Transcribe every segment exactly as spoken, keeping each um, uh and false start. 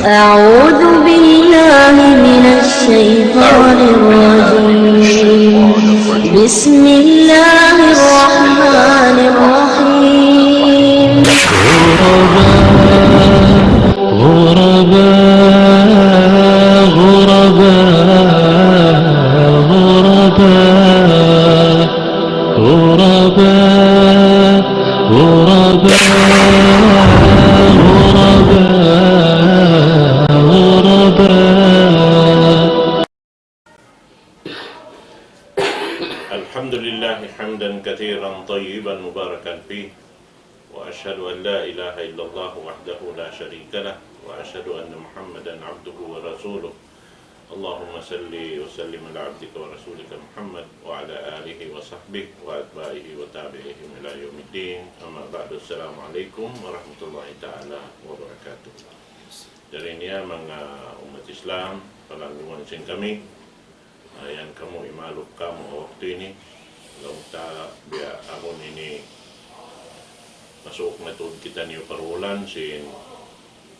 أعوذ بالله من الشيطان الرجيم. بسم الله الرحمن الرحيم. غرباء، غرباء، غرباء، غرباء. غرباء، غرباء، غرباء، غرباء. الحمد لله حمدا كثيرا طيبا مباركا فيه، وأشهد أن لا إله إلا الله وحده لا شريك له، وأشهد أن محمدا عبده ورسوله. اللهم صل وسلم على عبدك ورسولك محمد وعلى آله وصحبه وأتباعه وتابعيهم إلى يوم الدين. أما بعد، السلام عليكم ورحمة الله تعالى وبركاته. Jari niya manga ummat Islam, palanduman sin kami, ah, yan kamu imalup kamu ha waktu ini, laung ta biya' amun ini masuuk na tuud kitaniyu pa bulan sin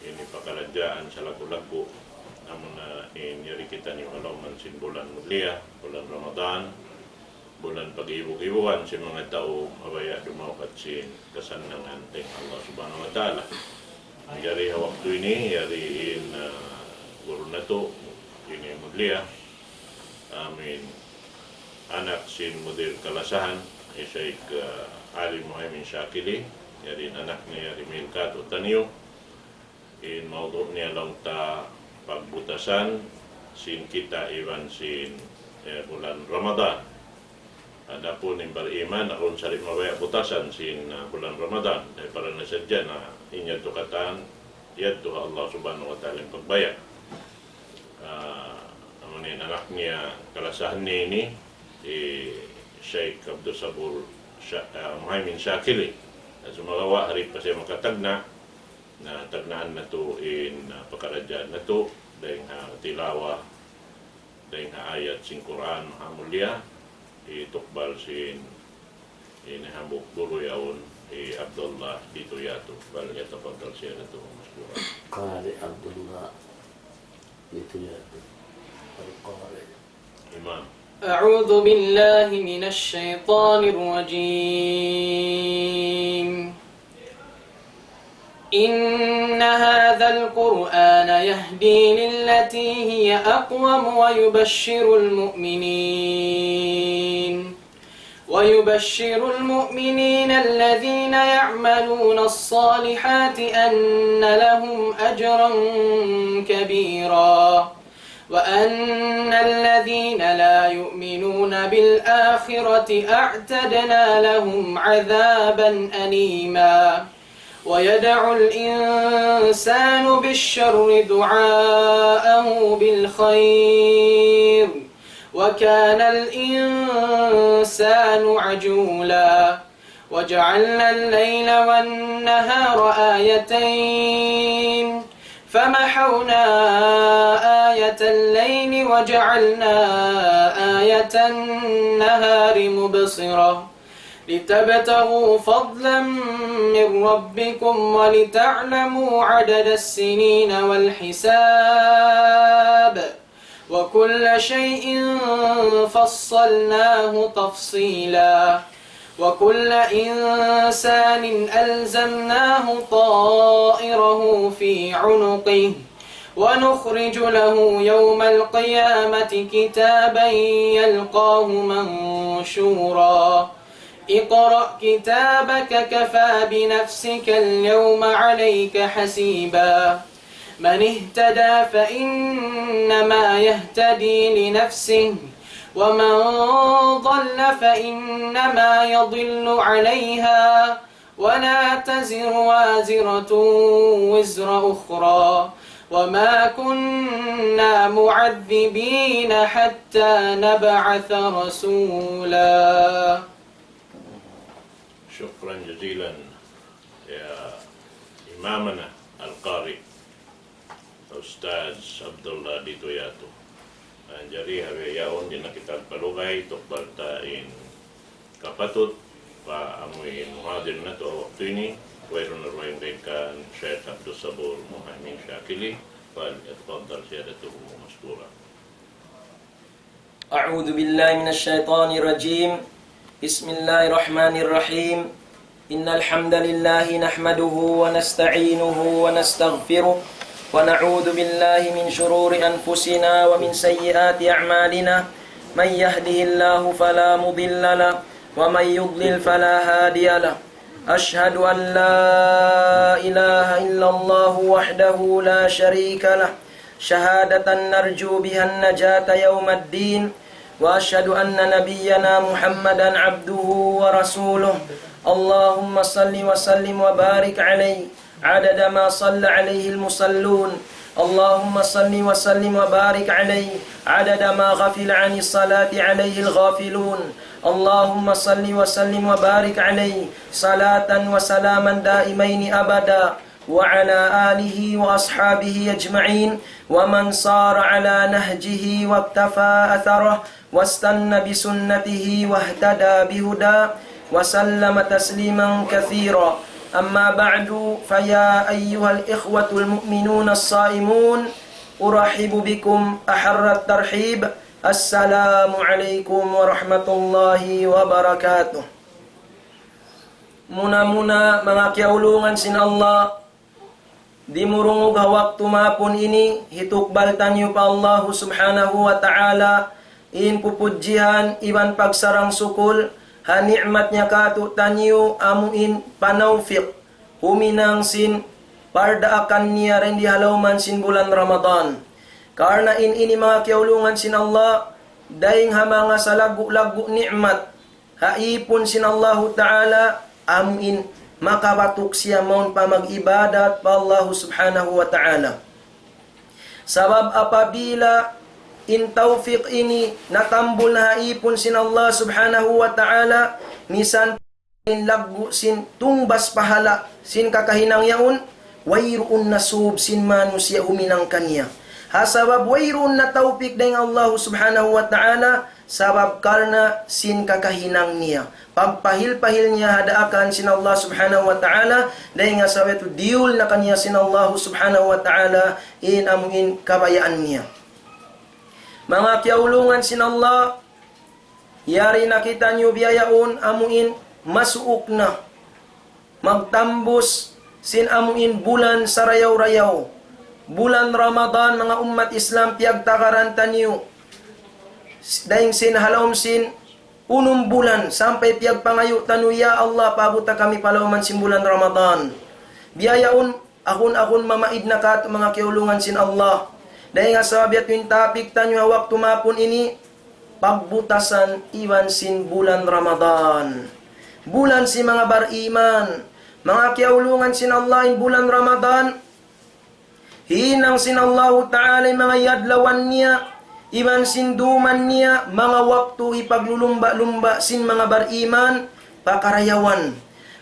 ini pakaradjaan salaggu'-laggu', amuna in yari kitaniyu ha lawm sin bulan mulia, bulan Ramadan, bulan pag-ibu-ibuan sin manga tau mabaya' dumawhat sin kasannangan dayn Allah Subhanahu wa Ta'ala. Jari ha waktu ini, yari in, ah, guru natu', ini mulia, amin, anak sin mudir kalasahan, hi Shaykh, ah, Ali Muhaymin Shakili, yari in anak niya, yari mil katu' taniyu, in mawdu' niya laung ta pagbutasan sin kita iban sin, eh, bulan Ramadan. Adapun in bariman, awn sari' mabaya' butasan sin, ah, bulan Ramadan, eh, para na sadja na in yadtu katan, yadtu ha Allah Subhanahu wa Ta'ala in pagbaya'. Ah, amun in anak niya kalasahan niya ini, hi Shaykh Abdul Sabur Sha-, ah, Muhaymin Shakili. Na sumagawa' di' pa siya makatagna', na tagnaan natu' in, ah, pakaradjaan natu', dayn ha tilawa, dayn ha ayat sin Qur'an maha mulia, hitukbal sin ini hambuuk guru yaun, hi Abdullah Ditu Yatu. فليتفضل سيادته مشكورا. Qari Abdullah Ditu Yatu. Al-Qari. Imam. أعوذ بالله من الشيطان الرجيم. إن هذا القرآن يهدي للتي هي أقوم ويبشر المؤمنين، ويبشر المؤمنين الذين يعملون الصالحات أن لهم أجرا كبيرا، وأن الذين لا يؤمنون بالآخرة أعتدنا لهم عذابا أليما. ويدعو الإنسان بالشر دعاءه بالخير، وكان الإنسان عجولا. وجعلنا الليل والنهار آيتين، فمحونا آية الليل وجعلنا آية النهار مبصرة، لتبتغوا فضلا من ربكم ولتعلموا عدد السنين والحساب، وكل شيء فصلناه تفصيلا. وكل إنسان ألزمناه طائره في عنقه، ونخرج له يوم القيامة كتابا يلقاه منشورا. اقرأ كتابك كفى بنفسك اليوم عليك حسيبا. من اهتدى فإنما يهتدي لنفسه، ومن ضل فإنما يضل عليها، ولا تزر وازرة وزر أخرى، وما كنا معذبين حتى نبعث رسولا. شكرا جزيلا يا إمامنا القارئ Ustadz Abdullah Ditu Yatu. Ah, jari ha bihaun di' na kita palugay, tukbal ta in kapatut pa amuin muhadir natu' ha waktu ini, wayruun na dugaing dayn kan Sheikh Abdul Sabur Muhaymin Shakili, فليتفضل سيادته مشكورا. أعوذ بالله من الشيطان الرجيم. بسم الله الرحمن الرحيم. إن الحمد لله نحمده ونستعينه ونستغفره، ونعوذ بالله من شرور أنفسنا ومن سيئات أعمالنا. من يهده الله فلا مضل له، ومن يضلل فلا هادي له. أشهد أن لا إله إلا الله وحده لا شريك له، شهادة نرجو بها النجاة يوم الدين، وأشهد أن نبينا محمدا عبده ورسوله. اللهم صل وسلم وبارك عليه عدد ما صلى عليه المصلون. اللهم صل وسلم وبارك عليه عدد ما غفل عن الصلاة عليه الغافلون. اللهم صل وسلم وبارك عليه صلاة وسلاما دائمين أبدا، وعلى آله وأصحابه أجمعين، ومن سار على نهجه واقتفى أثره واستن بسنته واهتدى بهداه وسلم تسليما كثيرا. أما بعد، فيا أيها الإخوة المؤمنون الصائمون، أرحب بكم أحر الترحيب. السلام عليكم ورحمة الله وبركاته. Muna-muna, manga kiyaulungan sin Allah, dimurungug ha waktu maapun ini, hitukbal taniyu pa Allahu Subhanahu wa Ta'ala in pupudjihan iban pagsarang-sukul ha ni'mat niya kātu'niyu, amu in panawfik huminang sin pardaakan niya dayn di ha lawm sin bulan Ramadan. Karna' in ini, manga kiyaulungan sin Allah, dayng ha manga salaggu'-laggu' ni'mat ha īpun sin Allahu Ta'ala, amu in makabatuk siya mawn pa mag-ibadat pa Allahu Subhanahu wa Ta'ala. Sabab apabila in tawfik ini natambul na ha īpun sin Allah Subhanahu wa Ta'ala, misan in laggu' sin tungbas pahala' sin kakahinang yaun, wayruun na sūb sin manusiya' huminang kaniya. Ha sabab wayruun na tawfik dayng Allahu Subhanahu wa Ta'ala, sabab karna' sin kakahinang niya. Pagpahil-pahil niya ha daakan sin Allah Subhanahu wa Ta'ala, dayng ha sabab yadtu diyul na kaniya sin Allah Subhanahu wa Ta'ala in amu in kabayaan niya. Manga kiyaulungan sin Allah, yari na kitaniyu biya' yaun amu in masuuk na magtambus sin amu in bulan sarayaw-rayaw. Bulan Ramadan, manga ummat Islam, piyagtakaran taniyu. Dayng sin ha lawm sin unum bulan, sampay piyagpangayu' taniyu, "Ya Allah, paabuta kami pa lawm sin bulan Ramadan." Biya' yaun, ahun-ahun mamaid na kātu', manga kiyaulungan sin Allah. Dayng ha sabab yadtu in topic taniyu ha waktu maapun ini, pagbutasan iban sin bulan Ramadan. Bulan sin manga bariman. Manga kiyaulungan sin Allah, in bulan Ramadan, hinang sin Allahu Ta'ala in manga adlawan niya, iban sin duman niya, manga waktu hipaglulumba'-lumba' sin manga bariman, pa karayawan.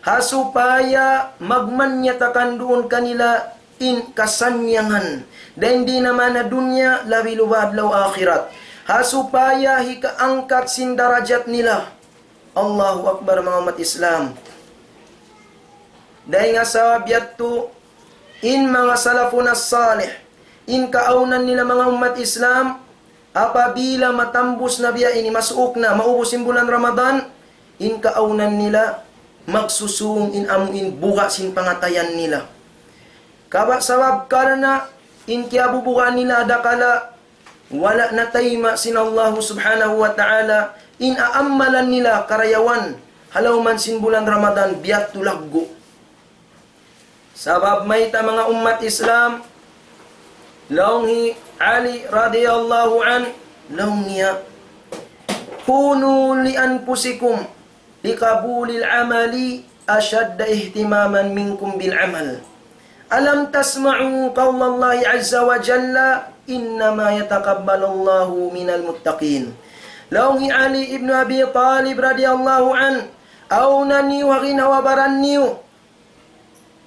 Ha supaya magmanyatakan duun kanila in kasannyangan. Dayn di naman ha dunya, labi-labi adlaw akhirat. Ha supaya hikaangkat sin darajat nila. Allahu Akbar, manga ummat Islam. Dayng ha sabab yadtu, in manga salafun as-salih, in kaawnan nila, manga ummat Islam, apabila matambus na biya' ini, masuuk na, maubus in bulan Ramadan, in kaawnan nila, magsusūng in amu in buga' sin pangatayan nila. Kaba' sabab karna' in kiyabubugaan nila adakala wala' natayma' sin Allahu Subhanahu wa Ta'ala in aammalan nila karayawan ha lawm sin bulan Ramadan, biya' tu laggu'. Sabab mayta', manga ummat Islam, laung hi Ali radiyallahu anhu, laung niya, كونوا لأنفسكم لقبول العمل أشد اهتماما منكم بالعمل. ألم تسمعوا قول الله عز وجل: إنما يتقبل الله من المتقين. Laung hi Ali ibn Abi Talib radiyallahu anhu, awnan niyu ha ginhawa-baran niyu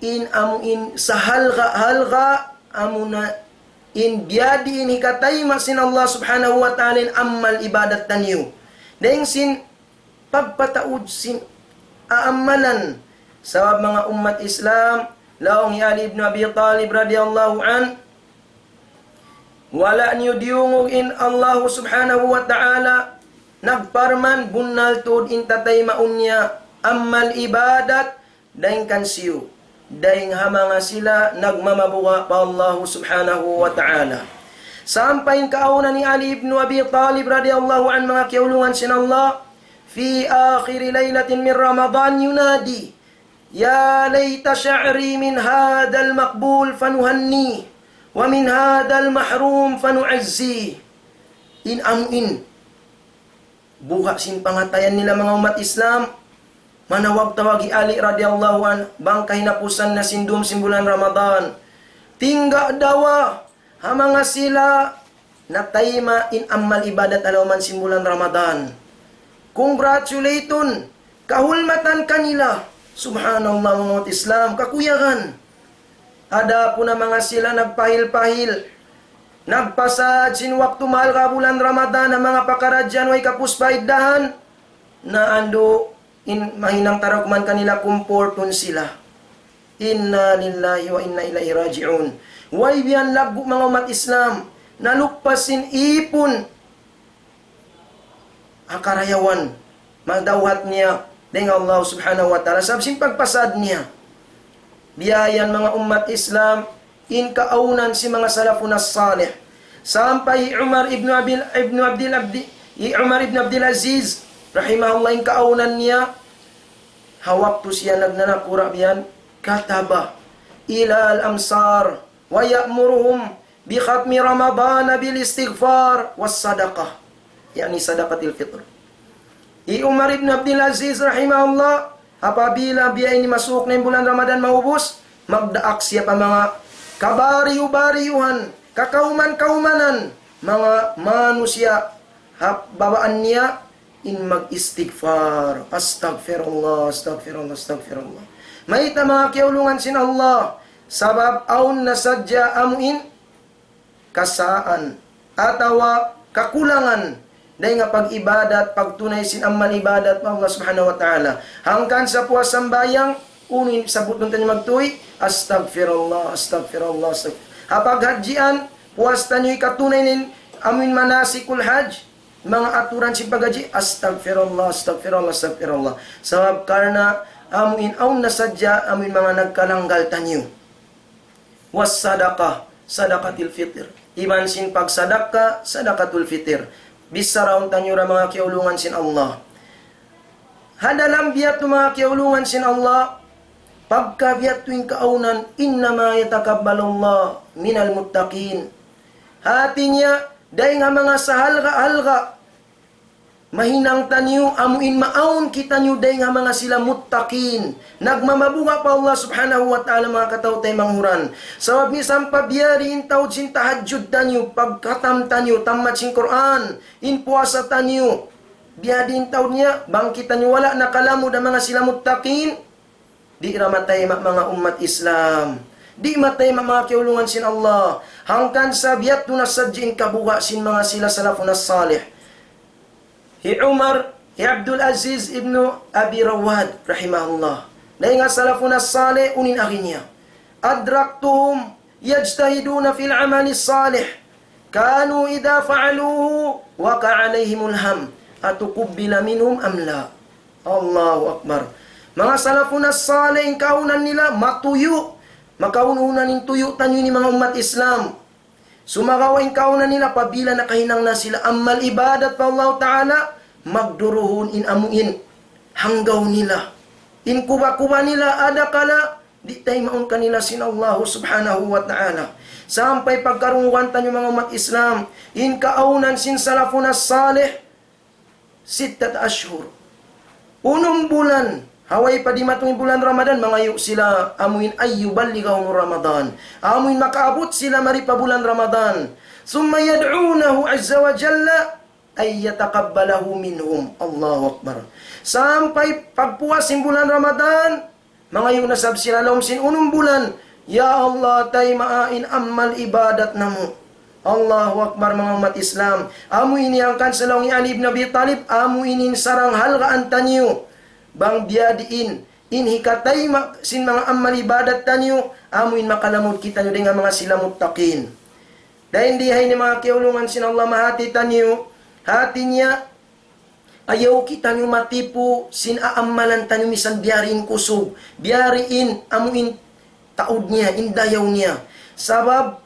in amu in sahalga'-halga', amuna in biyadiin hikatayma' sin Allah Subhanahu wa Ta'ala in amal ibadat taniyu. Dayng sin pagpataud sin aamalan. Sabab, manga ummat Islam, laung hi Ali ibn Abi Talib radiyallahu anhu, Wala' niyu diyungug in Allahu Subhanahu wa Ta'ala nagparman bunnal tuud in tataymaun niya amal ibadat dayn kan siyu, dayn ha manga sila nagmamabuga' pa Allahu Subhanahu wa Ta'ala. Sampay in kaawnan ni Ali ibn Abi Talib radiyallahu anhu, manga kiyaulungan sin Allah, في آخر ليلة من رمضان ينادي: يا ليت شعري من هذا المقبول فنهنيه، ومن هذا المحروم فنعزيه. In amu in buga' sin pangatayan nila, manga ummat Islam, manawag-tawag hi Ali radiyallahu anhu, bang kahinapusan na sin dum sin bulan Ramadan. Tingga dawa ha manga sila natayma' in amal ibadat ha lawm sin bulan Ramadan. Congratulations, kahulmatan kanila. Subhanallah, manga ummat Islam, kakuyagan. Adapun ha manga sila nagpahil-pahil, nagpasad sin waktu mahalga' bulan Ramadan ha manga pakaradjaan way kapus pa iddahan, na andu' in mahinang taragman kanila, kumportun sila. إنا لله وإنا إليه راجعون. Way biya' laggu', manga ummat Islam, naluppas sin ipun ha karayawan, madawhat niya dayn ha Allah Subhanahu wa Ta'ala sabab sin pagpasad niya. Biya' yan, manga ummat Islam, in kaawnan sin manga salafun as-salih. Sampay hi Umar ibn Abil, ibn Abdil Abdi, hi Umar ibn Abdul Aziz, rahimahullah, in kaawnan niya, ha waktu siya nagnanakura' biya' yan, كتب إلى الأمصار ويأمرهم بختم رمضان بالاستغفار والصدقة، يعني صدقة الفطر. Hi Umar ibn Abdul Aziz rahimahullah, apabila biya' ini masuuk na in bulan Ramadan maubus, magdaak siya pa manga kabariyu-bariyuhan, kakawman-kawmanan, manga manusiya' ha babaan niya in mag-istighfar. Astaghfirullah, astaghfirullah, astaghfirullah. Mayta', manga kiyaulungan sin Allah? Sabab awn na sadja amu in kasaan atawa kakulangan dayn ha pag-ibadat, pagtunay sin amal ibadat pa Allah Subhanahu wa Ta'ala. Hangkan sa puas sambahayang, unu in sabbutun taniyu magtuy? Astaghfirullah, astaghfirullah, astaghfirullah. Ha paghadjian, puas taniyu hikatunay in amu in manasikul hajj, manga aturan sin paghadji, astaghfirullah, astaghfirullah, astaghfirullah. Sabab karna' amu in awn na sadja amu in manga nagkalanggal taniyu. والصدقة، صدقة الفطر. Iban sin pagsadakka, sadakatul fitr. Bichara taniyu ra, manga kiyaulungan sin Allah. Ha dalam biya' tu, manga kiyaulungan sin Allah, pagka biya' tu in kaawnan, إنما يتقبل الله من المتقين. Hati niya, dayn ha manga sahalga'-halga' mahinang taniyu, amu in maawn kitaniyu dayn ha manga sila muttaqin, nagmamabuga' pa Allah Subhanahu wa Ta'ala, manga kataw-taymanghuran. Sabab misan pa biya' diin in taud sin tahajjud taniyu, pagkhatam taniyu, tammat sin Qur'an, in puasa taniyu, biya' diin in taud niya, bang kitaniyu wala' nakalamud ha manga sila muttaqin, di' da matayma', manga ummat Islam. Di' matayma', manga kiyaulungan sin Allah. Hangkan sa biya' tu na sadja in kabuga' sin manga sila salafun as-salih. Hi Umar, hi Abdul Aziz ibn Abi Rawad, rahimahullah. Dayn ha salafun as-salih, unu in agi niya? أدركتهم يجتهدون في العمل الصالح، كانوا إذا فعلوه وقع عليهم الهم أتقبل منهم أم لا. Allahu Akbar. Manga salafun as-salih, in kaawnan nila matuyu'. Makaun-unan in tuyu' taniyu ini, manga ummat Islam. Sumagawa' in kaawnan nila, apabila nakahinang na sila amal ibadat pa Allah Ta'ala, magduruhun in amu in hanggaw nila. In kuba-kuba nila, adakala di' taymaun kanila sin Allahu Subhanahu wa Ta'ala. Sampay pagkarungugan taniyu, manga ummat Islam, in kaawnan sin salafun as-salih, ستة أشهر. Unum bulan, ha way pa dimatung in bulan Ramadan, mangayu' sila amu in أن يبلغهم رمضان. Amu in makaabut sila mari pa bulan Ramadan. ثم يدعونه عز وجل أن يتقبله منهم. Allahu Akbar. Sampay pagpuas sin bulan Ramadan, mangayu' na isab sila ha lawm sin unum bulan, "Ya Allah, taymaa in amal ibadat namu'." Allahu Akbar, manga ummat Islam. Amu ini hangkan sa laung hi Ali ibn Abi Talib, amu ini in sarang halgaan taniyu. Bang biya' diin in hikatayma' sin manga amal ibadat taniyu, amu in makalamud kitaniyu dayn ha manga sila muttaqin. Dayn di ha ini manga kiyaulungan sin Allah mahati taniyu, hati niya, ayaw kitaniyu matipu sin aamalan taniyu misan biya' diin kusug, biya' diin amuin taud niya, in dayaw niya. Sabab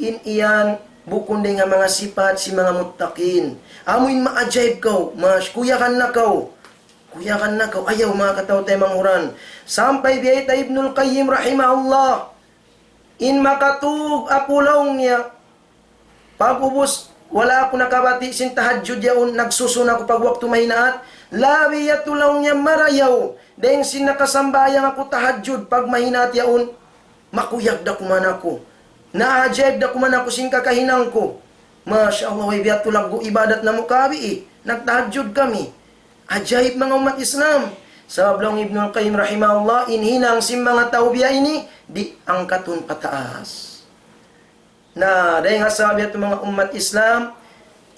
in yan bukun dayn ha manga sipat sin manga muttaqin. Amuin maajaib kaw, mas kuyagan na kaw. Kuyagan na kaw, ayaw manga kataw-taymanghuran. Sampay biyayta' Ibnul Qayyim rahimahullah. In makatug aku laung niya, pag'ubus, wala' aku nakabati' sin tahajjud yaun, nagsusun aku pag waktu mahinaat, labi yadtu laung niya marayaw, dayn sin nakasambahayang aku tahajjud pag mahinaat yaun, makuyag da kuman aku. Naajaib da kuman aku sin kakahinang ku. Masha Allah, way biya' tu laggu' ibadat namu' kabi eh. Nagtahajjud kami. Ajaib manga ummat Islam. Sabab laung Ibnul Qayyim rahimahullah, in hinang sin manga tau biya' ini, di' angkatun pataas. Na, dayn ha sabab yadtu manga ummat Islam,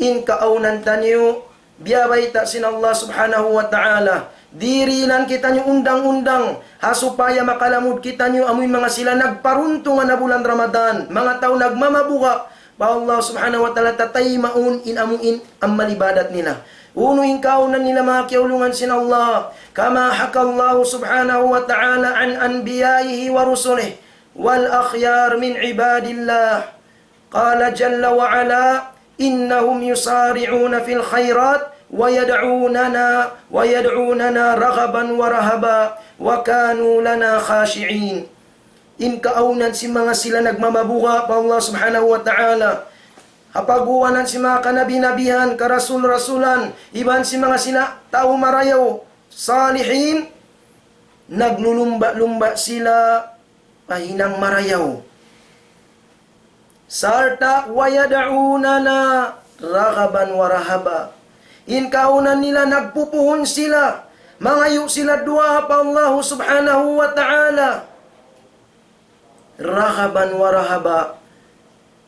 in kaawnan taniyu, biyabayta' sin Allah Subhanahu wa Ta'ala, dirihilan kitaniyu undang-undang, ha supaya makalamud kitaniyu amuin manga sila nagparuntungan ha bulan Ramadan, manga tau nagmamabuga' pa Allah Subhanahu wa Ta'ala, tataymaun in amuin amal ibadat nila. Unu in kaawnan nila manga kiyaulungan sin Allah, كما حكى الله سبحانه وتعالى عن أنبيائه ورسله والأخيار من عباد الله. قال جل وعلا: إنهم يسارعون في الخيرات ويدعوننا، ويدعوننا رغبا ورهبا وكانوا لنا خاشعين. In kaawnan sin manga sila nagmamabuga' pa Allah Subhanahu wa Ta'ala. Ha pag'uwanan sin manga kanabi-nabihan, karasul-rasulan, iban sin manga sila tau marayaw, salihin, naglulumba'-lumba' sila pa hinang marayaw. Sarta' ويدعوننا رغبا ورهبا. In kaawnan nila nagpupuhun sila, mangayu' sila duwaa pa Allah Subhanahu wa Ta'ala. رغبا ورهبا.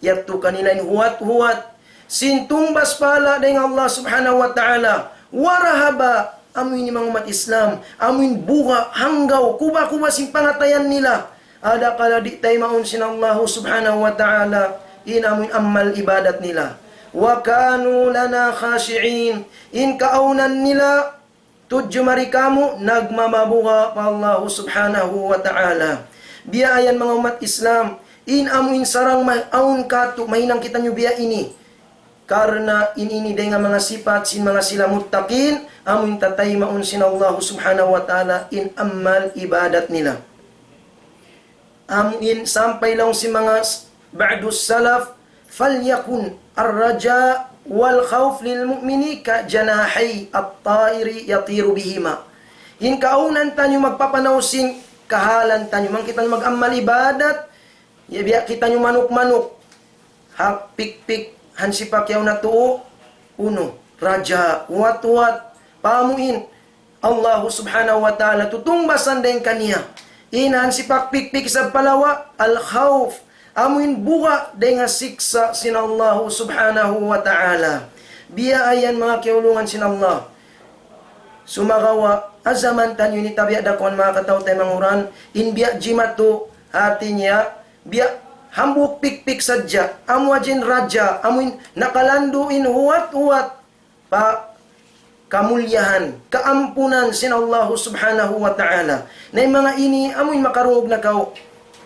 Yadtu kanila in huwat-huwat sin tungbas pahala' dayn ha Allah Subhanahu wa Ta'ala. ورهبا, amu ini manga ummat Islam, amu in buga', hanggaw, kuba-kuba sin pangatayan nila. Adakala di' taymaun sin Allah Subhanahu wa Ta'ala in amu in amal ibadat nila. وكانوا لنا خاشعين. In kaawnan nila, tudju mari kamu nagmamabuga' pa Allah Subhanahu wa Ta'ala. Biya' yan manga ummat Islam, in amu in sarang ma-, awn katu', mahinang kitaniyu biya' ini. Karna' in ini dayn ha manga sipat sin manga sila muttaqin, amu in tataymaun sin Allah Subhanahu wa Ta'ala in amal ibadat nila. Amu in sampay laung sin manga s-, ba'dus salaf, فليكن الرجاء والخوف للمؤمن كجناحي الطير يطير بهما. In kaawnan taniyu magpapanaw sin kahalan taniyu, bang kitaniyu mag-amal ibadat, ya biya' kitaniyu manuk-manuk. Ha pikpik, hansipak yaun natu', unu, raja, wat-wat, pamuin. Allah Subhanahu wa Ta'ala, tutungbasan dayn kaniya. In hansipak pikpik isab pa lawa, al-khawf. Amu in buga' dayn ha siksa' sin Allah Subhanahu wa Ta'ala. Biya' yan manga kiyaulungan sin Allah. Sumagawa', ha jaman taniyu ini tabiya' da kuman manga kataw-taymanghuran, in biya' jimatu, hati niya, biya' hambuuk pikpik sadja, amu hadja in raja, amu in nakalandu' in huwat-huwat pa kamuliyahan, kaampunan sin Allah Subhanahu wa Ta'ala. Na in manga ini, amu in makarungug na kaw.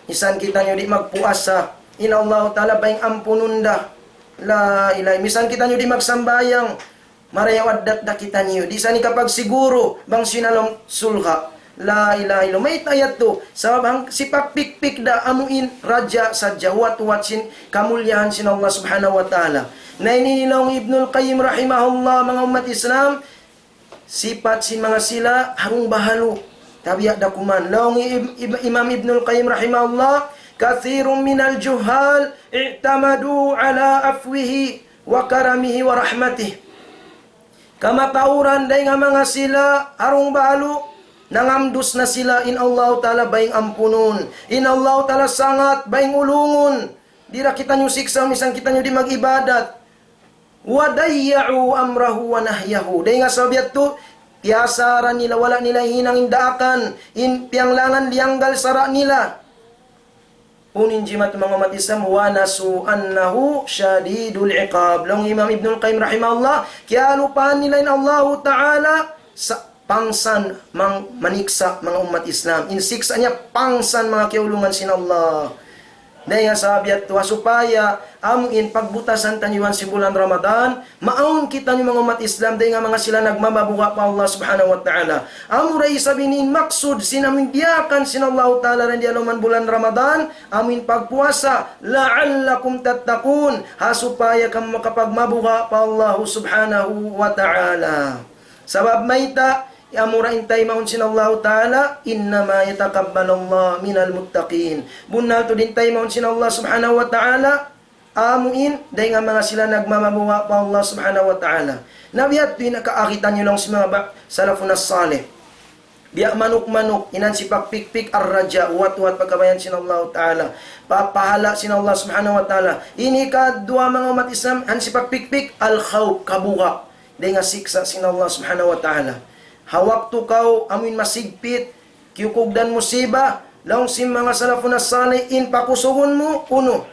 Misan kitaniyu di' magpuasa, in Allah Ta'ala baying ampunun da. La ilaha, misan kitaniyu di' magsambahayang, marayaw addat da kitaniyu. Di' sa ini kapagsiguru, bang sin ha lawm surga'. La ilaha illallah. Mayta' yadtu? Sabab hangsipak pikpik da amu in raja sadja, huwat-huwat sin kamuliyahan sin Allah Subhanahu wa Ta'ala. Na ini laung Ibnul Qayyim rahimahullah, manga ummat Islam, sipat sin manga sila harung bahalu. Tabiya' da kuman. Laung Ib-, Ib-, Imam Ibnul Qayyim rahimahullah, كثير من الجهال اعتمدوا على عفوه وكرمه ورحمته. Kamatauran dayn ha manga sila harung bahalu, nangamdus na sila in Allah Ta'ala baying ampunun, in Allah Ta'ala sangat baying ulungun. Di' da kitaniyu siksa' misan kitaniyu di' mag-ibadat. وضيعوا أمره ونهيه. Dayn ha sabab yadtu, piyasaran nila, wala' nila hinang in daakan, in piyanglangan liyanggal sara' nila. Unu in jimat manga ummat Islam, ونسوا أنه شديد العقاب. Laung Imam Ibnul Qayyim rahimahullah, kiyalupahan nila in Allahu Ta'ala sa pangsan mang-, maniksa' manga ummat Islam. In siksa' niya pangsan manga kiyaulungan sin Allah. Dayn ha sabab yadtu ha supaya amu in pagbutasan taniyu iban sin bulan Ramadan, maawn kitaniyu manga ummat Islam, dayn ha manga sila nagmamabuga' pa Allah Subhanahu wa Ta'ala. Amura isab ini in maksud sin amu in diyaak sin Allahu Ta'ala dayn di ha lawm bulan Ramadan, amu in pagpuasa, لعلكم تتقون, ha supaya kamu makapagmabuga' pa Allah Subhanahu wa Ta'ala. Sabab mayta', amura in taymaun sin Allahu Ta'ala, إنما يتقبل الله من المتقين. Bunnal tuud in taymaun sin Allah Subhanahu wa Ta'ala, amu in, dayn ha manga sila nagmamabuga' pa Allah Subhanahu wa Ta'ala. Na biya' yadtu in kaagi taniyu laung sin manga ba-, salafun as-salih. Biya' manuk-manuk, in hansipak pikpik, ar-raja, huwat-huwat pa kabayaan sin Allahu Ta'ala. Pa-, pahala' sin Allah Subhanahu wa Ta'ala. Ini kaduwa manga ummat Islam, hansipak pikpik, al-khawf, kabuga'. Dayn ha siksa' sin Allah Subhanahu wa Ta'ala. Ha waktu kaw amuin masigpit, kiyukugdan musiba, laung sin manga salafun as-salih, in pakusugun mu, unu?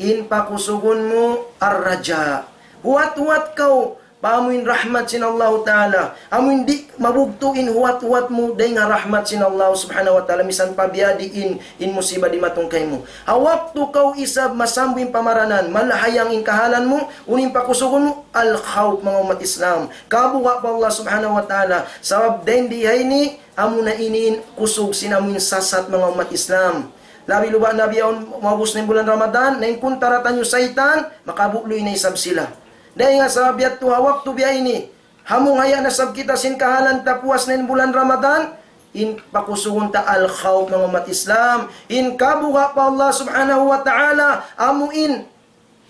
In pakusugun mu, ar-raja. Huwat-huwat kaw pa amuin rahmat sin Allahu Ta'ala. Amuin di' mabugtu' in huwat-huwat mu dayn ha rahmat sin Allah Subhanahu wa Ta'ala. Misan pa biya' diin in musiba dimatung kaymu. Ha waktu kaw isab masambu in pamaranan, malahayang in kahalan mu, unu in pakusugun mu, al-khawf, manga ummat Islam. Kabuga' pa Allah Subhanahu wa Ta'ala. Sabab dayn di ha ini, amuna ini in kusug sin amuin sasat, manga ummat Islam. Labi luba' na biya' yaun maubus na in bulan Ramadan, na in kuntara taniyu saytan, makabugluy na isab sila. Dayn ha sabab yadtu ha waktu biya' ini, hamung haya' na isab kita sin kahalan ta puas na in bulan Ramadan, in pakusugun ta al-khawf, manga ummat Islam, in kabuga' pa Allah Subhanahu wa Ta'ala, amuin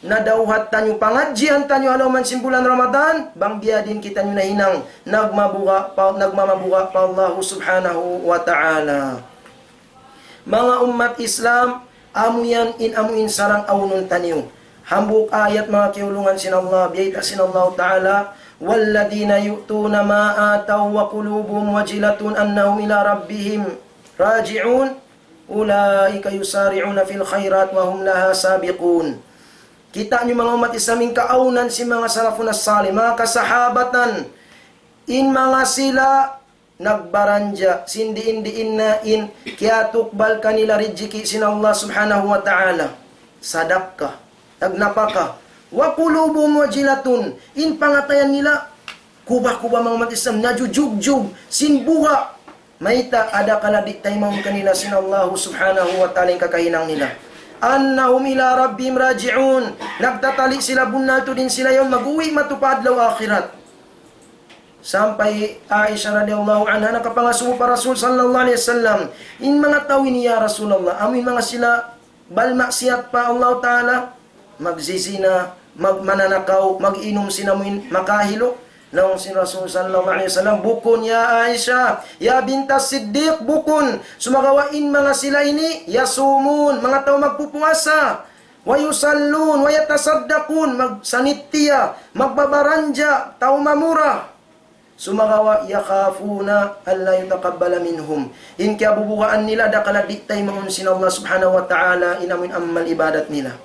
nadawhat taniyu, pangadjian taniyu ha lawm sin bulan Ramadan, bang biya' diin kitaniyu nahinang nagmabuga' pa, nagmamabuga' pa Allah Subhanahu wa Ta'ala. Manga ummat Islam, amu yan in amuin sarang awnun taniyu. Hambuuk ayat manga kiyaulungan sin Allah, biyayta' sin Allah Ta'ala, والذين يؤتون ما آتوا وقلوبهم وجلة أنهم إلى ربهم راجعون أولئك يسارعون في الخيرات وهم لها سابقون. Kita' niyu manga ummat Islam in kaawnan sin manga salafun as-salih, manga kasahabatan, in manga sila nagbaranja, sin diin-diin na in kiyatukbal kanila rijiki' sin Allah Subhanahu wa Ta'ala. Sadakka, nagnapaka. وقلوبهم وجلة, in pangatayan nila, kuba-kuba manga ummat Islam, najujugjug, sin buga'. Mayta', adakala di' taymaun kanila sin Allah Subhanahu wa Ta'ala in kakahinang nila. أنهم إلى ربهم راجعون. Nagtatali' sila, bunnal tuud in sila yaun mag-uwi' matu pa adlaw akhirat. Sampay Aisha radiyallahu anha nakapangasubu pa Rasul sallallahu alayhi wasallam, in manga tau ini, ya Rasulullah, amu in manga sila balmaksiyat pa Allah Ta'ala, magzizina, mag-, mananakaw, mag-inum sin amuin makahilu. Laung sin Rasul sallallahu alayhi wasallam, bukun, ya Aisha, ya binta Siddiq, bukun. Sumagawa' in manga sila ini, يصومون, manga tau magpupuasa, ويصلون ويتصدقون, magsanittiya, magbabaranja, tau mamura. Sumagawa' يخافون ألا يتقبل منهم. In kiyabubugaan nila, adakala di' taymaun sin Allah Subhanahu wa Ta'ala in amuin amal ibadat nila.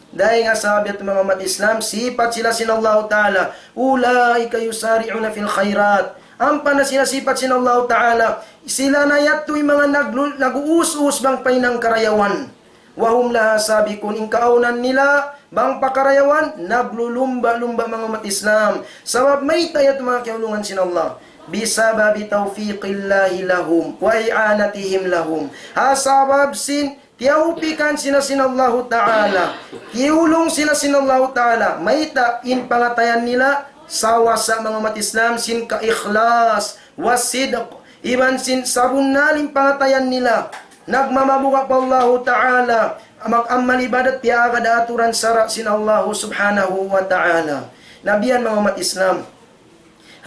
Dayn ha sabab yadtu manga ummat Islam, sipat sila sin Allah Ta'ala, أولئك يسارعون في الخيرات. Ampa na sila sipat sin Allah Ta'ala, sila na yadtu in manga naglu-, nag-uus-uus bang pa hinang karayawan. وهم لها سابقون, in kaawnan nila, bang pa karayawan, naglulumba-lumba manga ummat Islam. Sabab mayta' yadtu manga kiyaulungan sin Allah. بسبب توفيق الله لهم وإعانتهم لهم. Ha sabab sin, tiyawpikan sila sin Allahu Ta'ala. Tiyulung sila sin Allahu Ta'ala. Mayta' in pangatayan nila, sawasa manga ummat Islam, sin kaikhlas, wasidq, iban sin sabunnal in pangatayan nila. Nagmamabuga' pa Allahu Ta'ala, mag-amal ibadat, piyaagad aturan sara' sin Allahu Subhanahu wa Ta'ala. Na biya' yan manga ummat Islam.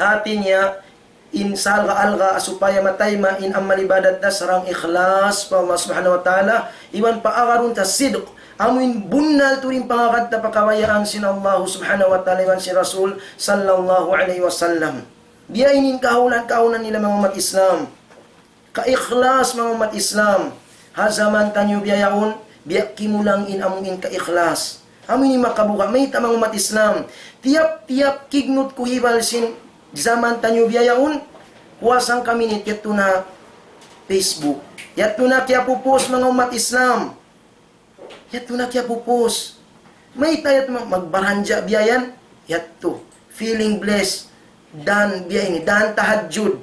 Hati niya, in salga-alga supaya matayma' in amal ibadat ta sarang ikhlas pa Allah Subhanahu wa Ta'ala, iban paagarun ta sidq, amuin bunnal tuud in pangagad ta pa kabayaan sin Allahu Subhanahu wa Ta'ala iban sin Rasul sallallahu alayhi wasallam. Biya' ini in kahawlan-kahawlan nila manga ummat Islam. Kaikhlas manga ummat Islam. ha jaman taniyu biya' yaun, biya' kimulang in amu in kaikhlas. Amu ini makabuga', mayta' manga ummat Islam. Tiyap-tiyap kignut ku hibal sin jaman taniyu biya' yaun, puwasang kami ni yadtu na Facebook. Yadtu na kiyapupost manga ummat Islam. Yadtu na kiyapupost. Mayta' yadtu mag-, magbaranja biya' yan? Yadtu. Feeling blessed. Dan biya' ini. Dan tahajjud.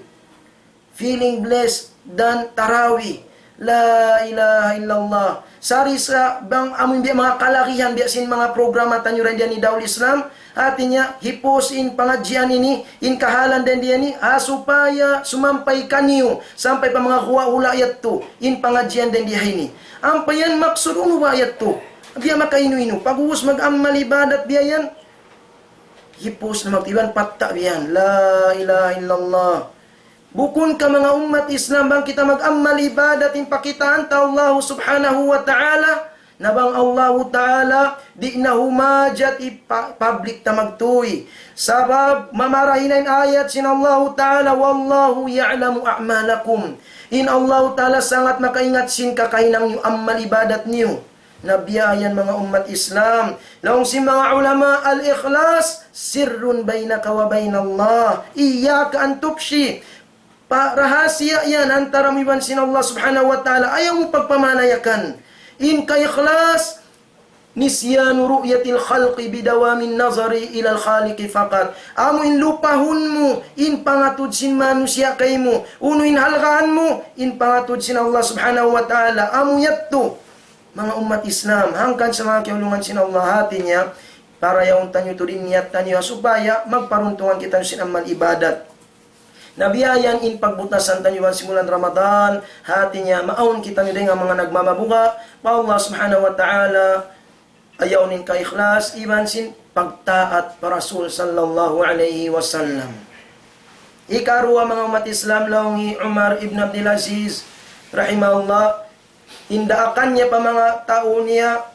Feeling blessed dan tarawih. La ilaha illallah. Sari sa bang amun biya' manga kalagihan biya' sin manga programa taniyu dayn di ha Daul Islam. Hati niya, hipost in pangadjian ini, in kahalan dayn di ini, ha supaya sumampay kaniyu, sampay pa manga hula'-hula' yadtu, in pangadjian dayn di ha ini. Ampa yan maksud unu ba yadtu? Biya' makainu-inu, pag'ubus mag-amal ibadat biya' yan. Hipost na mag-, iban patta' biya' yan. La ilaha illallah. Bukun ka manga ummat Islam bang kita mag-amal ibadat in pakitaan ta Allahu Subhanahu wa Ta'ala, na bang Allahu Ta'ala di' na humajat ipa-, public ta magtuy. Sabab mamarahi na in ayat sin Allahu Ta'ala, "Wallahu ya'lamu a'malakum." In Allahu Ta'ala sangat makaingat sin kakahinang niyu amal ibadat niyu. Na biya' yan manga ummat Islam. Laung sin manga ulama, "Al-ikhlas sirrun baynaka wa baynallah. Iyyaka an tufshi." Pa-, rahasiya yan antara mu iban sin Allah Subhanahu wa Ta'ala. Ayaw mu pagpamalayakan. In kaikhlas, nisyanu ru'yatil khalqi bidawamin nazari ilal khaliqi faqat. Amu in lupahun mu, in pangatud sin manusiya' kaymu. Unu in halgaan mu, in pangatud sin Allah Subhanahu wa Ta'ala. Amu yadtu. Manga ummat Islam, hangkan sa manga kiyaulungan sin Allah, hati niya, parayaun taniyu tuud in niyat taniyu, ha supaya magparuntungan kitaniyu sin amal ibadat. Na biya' yan in pagbutasan taniyu iban sin bulan Ramadan, hati niya, maawn kitaniyu dayn ha manga nagmamabuga' pa Allah Subhanahu wa Ta'ala, ayaw in kaikhlas, iban sin pagtaat pa Rasul sallallahu alayhi wasallam. Ikaruwa manga ummat Islam, laung hi Umar ibn Abdul Aziz, rahimahullah, in daakan niya pa manga tau niya,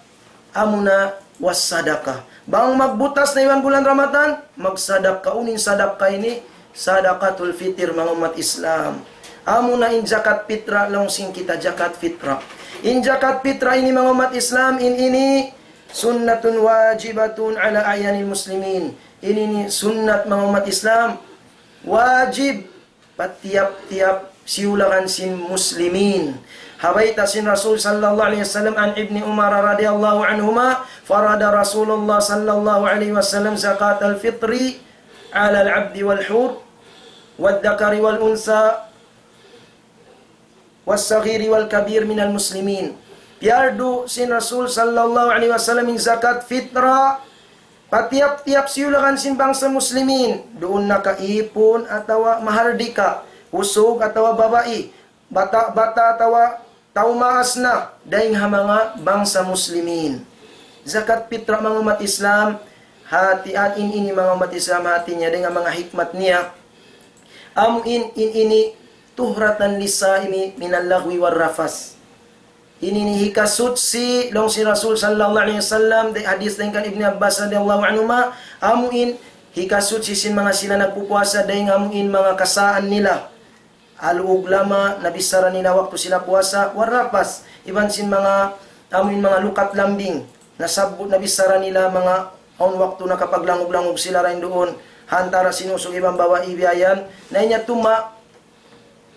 amuna was-sadaqah. Bang magbutas na iban bulan Ramadan, magsadaqah. Unu in sadaqah ini, sadaqatul fitr, manga ummat Islam. Amuna in zakat fitra, laung sin kita zakat fitra. In zakat fitra ini, manga ummat Islam, in ini sunnatun wajibatun ala a'yanil muslimin. In ini sunnat, manga ummat Islam. Wajib pa tiyap-tiyap siyulakan sin muslimin. Ha bayta' sin Rasul sallallahu alayhi wasallam, an Ibni Umar radiyallahu anhuma, farada Rasulullah sallallahu alayhi wasallam zakatal fitri alal abdi wal hur, wal dhakari wal unsa, was saghiri wal kabir minal muslimin. Piyardu sin Rasul sallallahu alayhi wasallam in zakat fitra pa tiyap-tiyap siyulakan sin bangsa muslimin, duun na ka ipun atawa mahardika, usug atawa babai, bata'-bata' atawa tau maas na, dayn ha manga bangsa muslimin. Zakat fitra, manga ummat Islam, hati, in ini, manga ummat Islam, hati niya dayn ha manga hikmat niya. Amu in, in ini, tuhratan lissaimi minal laghwi war rafas. Ini in hikasuchi, laung sin Rasul sallallahu alayhi wasallam, dayn hadis dayn kan Ibni Abbas radiyallahu anhuma, amu in hikasuchi sin manga sila nagpupuasa dayn amu in manga kasaan nila. Aluug lama, nabichara nila waktu sila puasa, war rafas, iban sin manga, amu in manga lukat lambing, nasabbut nabichara nila manga awn waktu nakapaglangug-langug sila dayn duun, ha antara sin usug iban babai biya' yan, na in yadtu ma-,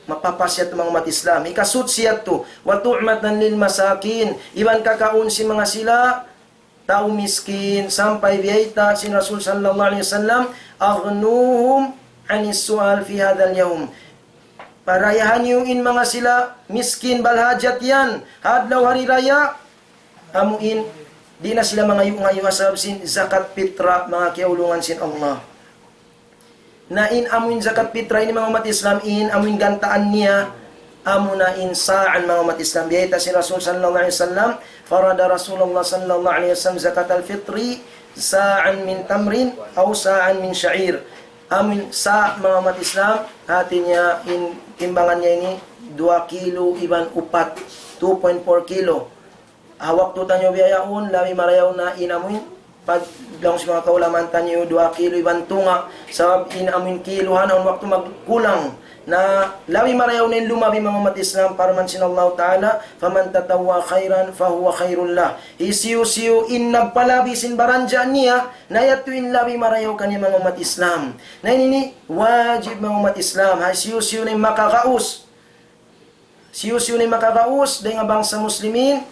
mapapas yadtu manga ummat Islam. Hikasuchi yadtu, wa tu'matan lil masakin, iban kakaun sin manga sila tau miskin, sampay biyayta' sin Rasul sallallahu alayhi wasallam, aghnuhum anis su'al fi hadhal yawm. Parayahan niyu in manga sila miskin balhajat yan, ha adlaw hari raya, amu in, di' na sila mangayu'-ngayu' ha sabab sin zakat fitra, manga kiyaulungan sin Allah. Na in amu in zakat fitra ini, manga ummat Islam, in amu in gantaan niya, amuna in sa'an, manga ummat Islam. Biyayta' sin Rasul sallallahu alayhi wasallam, farada Rasulullah sallallahu alayhi wasallam zakatal fitri sa'an min tamrin aw sa'an min sha'ir. Amu in sa', manga ummat Islam, hati niya in timbangan niya ini duwa kilo iban upat, two point four kilo. Ha waktu taniyu biya' yaun, labi marayaw na in amu in, pag-, laung sin manga kaulamaan taniyu, duwa kilo iban tunga', sabab in amu in kiluhan, awn waktu magkulang, Na labi marayaw na in lumabi, manga ummat Islam, parman sin Allah Ta'ala, فمن تطوع خيرا فهو خير له. Hisiyu-siyu in nagpalabi sin baranja niya, na yadtu in labi marayaw kaniya, manga ummat Islam. Na ini ini wajib, manga ummat Islam, ha hisiyu-siyu na in makagaus. Hisiyu-siyu na in makagaus dayn ha bangsa Muslimin,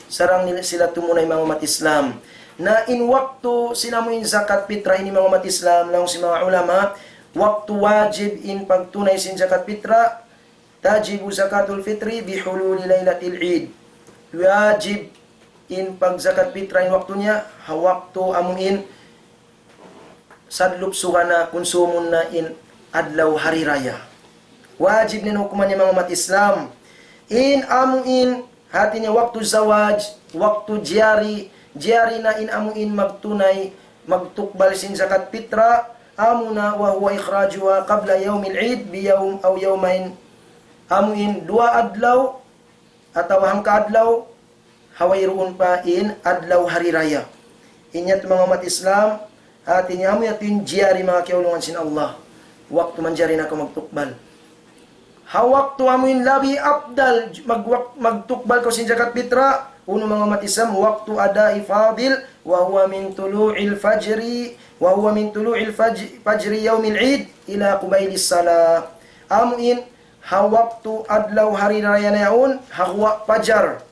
sarang nila sila tumunay, manga ummat Islam. Na in waktu sin amu in zakat fitrah ini, manga ummat Islam, laung sin manga ulama, waktu wajib in pagtunay sin zakat fitrah, تجب زكاة الفطر بحلول ليلة العيد. Wajib in pagzakat fitrah in waktu niya, ha waktu amu in sadlup sugana kunsumun na in adlaw hari raya. Wajib na in hukuman niya, manga ummat Islam. In amu in, hati niya waktu zawaj, waktu jari, jari na in amu in magtunay, magtukbal sin zakat fitrah, amuna وهو إخراجها قبل يوم العيد بيوم أو يومين. Amu in duwa adlaw atawa hangka adlaw, ha wayruun pa in adlaw hari raya. In yadtu, manga ummat Islam, hati niya amu yadtu in jari, manga kiyaulungan sin Allah. Waktu manjari na kaw magtukbal. Ha waktu amu in labi afdal mag-, magtukbal kaw sin zakat fitrah, unu, manga ummat Islam, وقت أداء الفرائض وهو من طلوع الفجر، وهو من طلوع الفجر، فجر يوم العيد إلى قبيل الصلاة. Amu in ha waktu adlaw hari raya na yaun, ha guwa' pajar,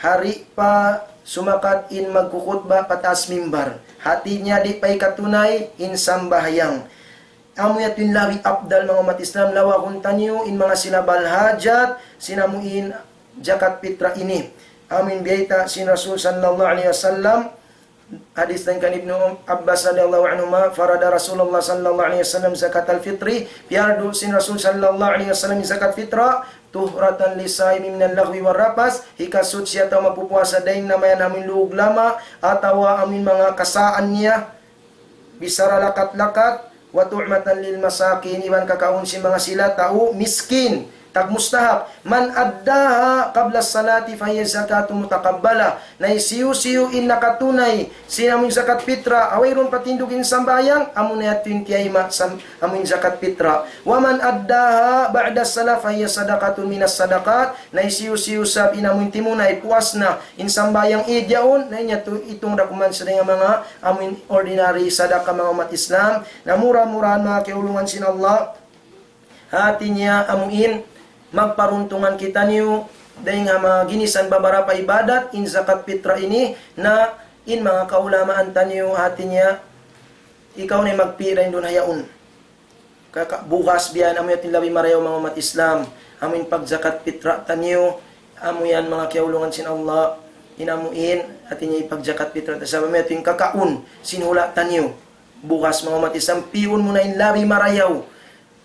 ha di' pa sumakat in magkukhutba pa taas mimbar. Hati niya di' pa hikatunay in sambahayang. Amu yadtu in labi afdal, manga ummat Islam, lawagun taniyu in manga silabal hajat sin amu in zakat fitrah ini. Amu in biyayta' sin Rasul sallallahu alayhi wasallam, hadis dayn kan Ibnu Abbas radiyallahu anhuma, فرض رسول الله صلى الله عليه وسلم زكاة الفطر, piyardu sin Rasul sallallahu alayhi wasallam in zakat fitrah, طهرة للصائم من اللغو والرفث, hikasuchi atawa magpupuasa dayn ha mayan amu in lugud lama, atawa amu in manga kasaan niya, bichara lakat-lakat, وطعمة للمساكين, iban kakaun sin manga sila tau miskin, tagmustahak. من أداها قبل الصلاة فهي زكاة متقبلة. Na hisiyu-siyu in nakatunay sin amu in zakat fitrah, ha wayruun pa tindug in sambahayang, amuna yadtu in tiyayma' sin amu in zakat fitrah. ومن أداها بعد الصلاة فهي صدقة من الصدقات. Na hisiyu-siyu isab in amu in timunay, puas na in sambahayang Eid yaun, na in yadtu itung da kuman sa dayn ha manga amu in ordinary sadaka, manga ummat Islam. Na mura-murahan, manga kiyaulungan sin Allah, hati niya amu in magparuntungan kitaniyu dayn ha manga ginisan babarapa ibadat, in zakat fitrah ini, na in manga kaulamaan taniyu, hati niya ikaw na in magpī' dayn duun ha yaun. Kaka-, bugas biya' yan, amu yadtu in labi marayaw, manga ummat Islam. Amu in pagzakat fitrah taniyu, amu yan, manga kiyaulungan sin Allah, in amu in, hati niya ipagzakat fitrah ta, sabab amu yadtu in kakaun sin hula' taniyu. Bugas, manga ummat Islam, pī'un mu na in labi marayaw.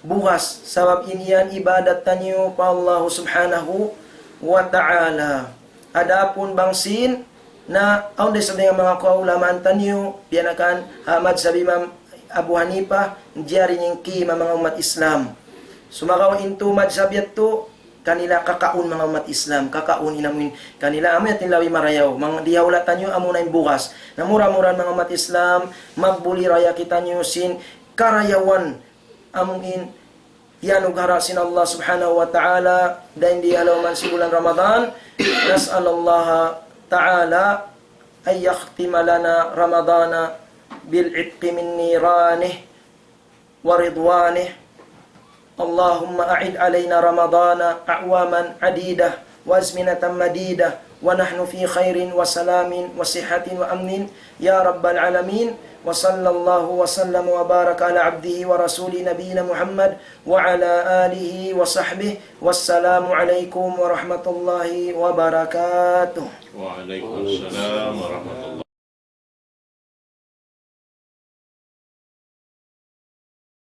Bugas, sabab in yan ibadat taniyu pa Allah subhanahu wa ta'ala. Adapun bang sīn, na awn da isab dayn ha manga kaulamaan taniyu, piyanakan ha madhab Imam Abu Hanifa, jari in kīma, manga ummat Islam. Sumagawa' in tū madhab yadtu, kanila kakaun, manga ummat Islam, kakaun in amu in kanila, amu yadtu in labi marayaw, manga di ha hula' taniyu, amuna in bugas. Na mura-murahan, manga ummat Islam, magbuliraya kitaniyu sin karayawan amu in iyanugara' sin Allah subhanahu wa ta'ala, dayn di ha lawm sin bulan Ramadan. نسأل الله تعالى أن يختم لنا رمضان بالعتق من نيرانه ورضوانه. اللهم أعد علينا رمضان أعواما عديدة وأزمنة مديدة ونحن في خير وسلام وصحة وأمن يا رب العالمين. وصلى الله وسلم وبارك على عبده ورسوله نبينا محمد وعلى آله وصحبه. والسلام عليكم ورحمة الله وبركاته. وعليكم السلام ورحمة الله.